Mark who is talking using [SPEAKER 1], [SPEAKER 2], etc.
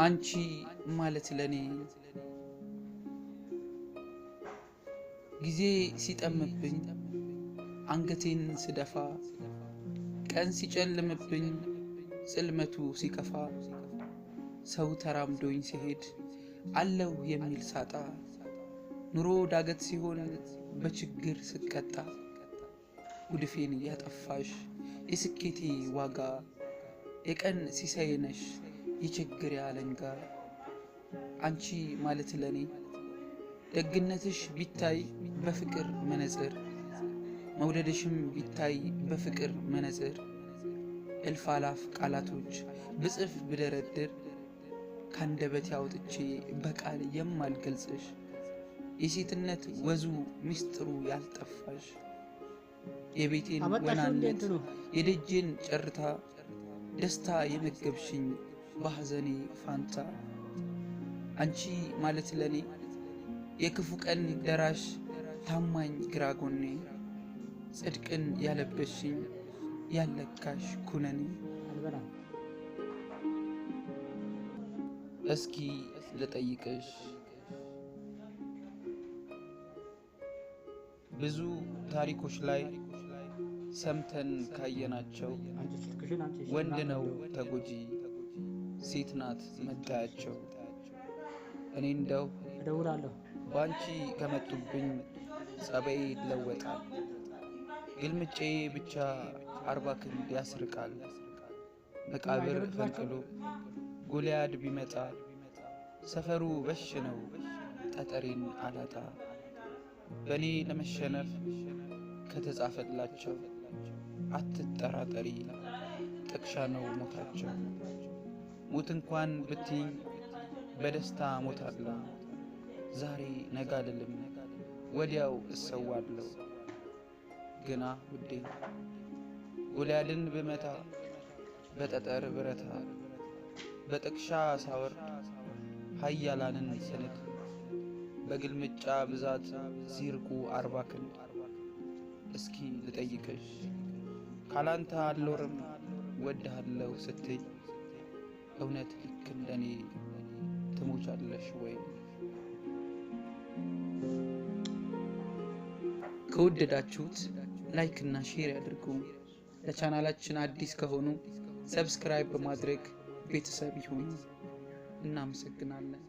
[SPEAKER 1] አንቺ ማለት ለኔ ጊዜ ሲጠምብኝ አንገቴን ስደፋ ቀን ሲጨልምብኝ ጽልመቱ ሲከፋ ሰው ተራምዶኝ ሲሄድ አለው የሚል ሳጣ ኑሮ ዳገት ሲሆን በችግር ስቀጣ ጉድፌን ያጠፋሽ የስኬቴ ዋጋ የቀን ሲሳይ ነሽ የችግር ያለንጋ። አንቺ ማለት ለኔ ደግነትሽ ቢታይ በፍቅር መነጽር መውደድሽም ቢታይ በፍቅር መነጽር እልፍ አላፍ ቃላቶች ብጽፍ ብደረድር ካንደበቴ አውጥቼ በቃል የማልገልጽሽ የሴትነት ወዙ ሚስጥሩ ያልጠፋሽ የቤቴን
[SPEAKER 2] አመጣሽው እንዴ
[SPEAKER 1] ወናነት
[SPEAKER 2] እንትኑ
[SPEAKER 1] የደጄን ጨርታ ደስታ የመገብሽኝ በሐዘኔ ፋንታ። አንቺ ማለት ለኔ የክፉ ቀን ደራሽ ታማኝ ግራ ጎኔ ጽድቅን ያለበሽኝ ያለካሽ ኩነኔ።
[SPEAKER 2] አልበላም።
[SPEAKER 1] እስኪ ልጠይቅሽ ብዙ ታሪኮች ላይ ሰምተን ካየናቸው
[SPEAKER 2] አንቺ ስልክሽን አምጪ። እሺ፣
[SPEAKER 1] ወንድ ነው
[SPEAKER 2] ምናምን
[SPEAKER 1] ተጎጂ ሴት ናት መታያቸው። እኔ እንደው
[SPEAKER 2] እደውላለሁ።
[SPEAKER 1] ባንቺ ከመጡብኝ ጸባዬ ይለወጣል፣ ግልምጬ ብቻ 40 ክንድ ያስርቃል። መቃብር ፈንቅሎ ጎልያድ ቢመጣ ሰፈሩ በሽ ነው ጠጠሬን አላጣ። በእኔ ለመሸነፍ ከተጻፈላቸው አትጠራጠሪ ጥቅሻ ነው ሞታቸው። ሞት እንኳን ብትይኝ በደስታ ሞታለሁ። ዛሬ ነገ አልልም ወዲያው እሰዋለሁ። ግና ውዴ ጎልያድን ብመታ በጠጠር ብረታ በጥቅሻ ሳወርድ ኃያላንን ስንድ በግልምጫ ብዛት ሲርቁ 40 ክንድ። እስኪ ልጠይቅሽ ካላንተ አልኖርም ወድሃለሁ ስትይ እውነት ልክ እንደኔ ትሞቻለሽ ወይ? ከወደዳችሁት like እና share ያድርጉ። ለቻናላችን አዲስ ከሆኑ subscribe በማድረግ ቤተሰብ ይሁኑ። እናመሰግናለን።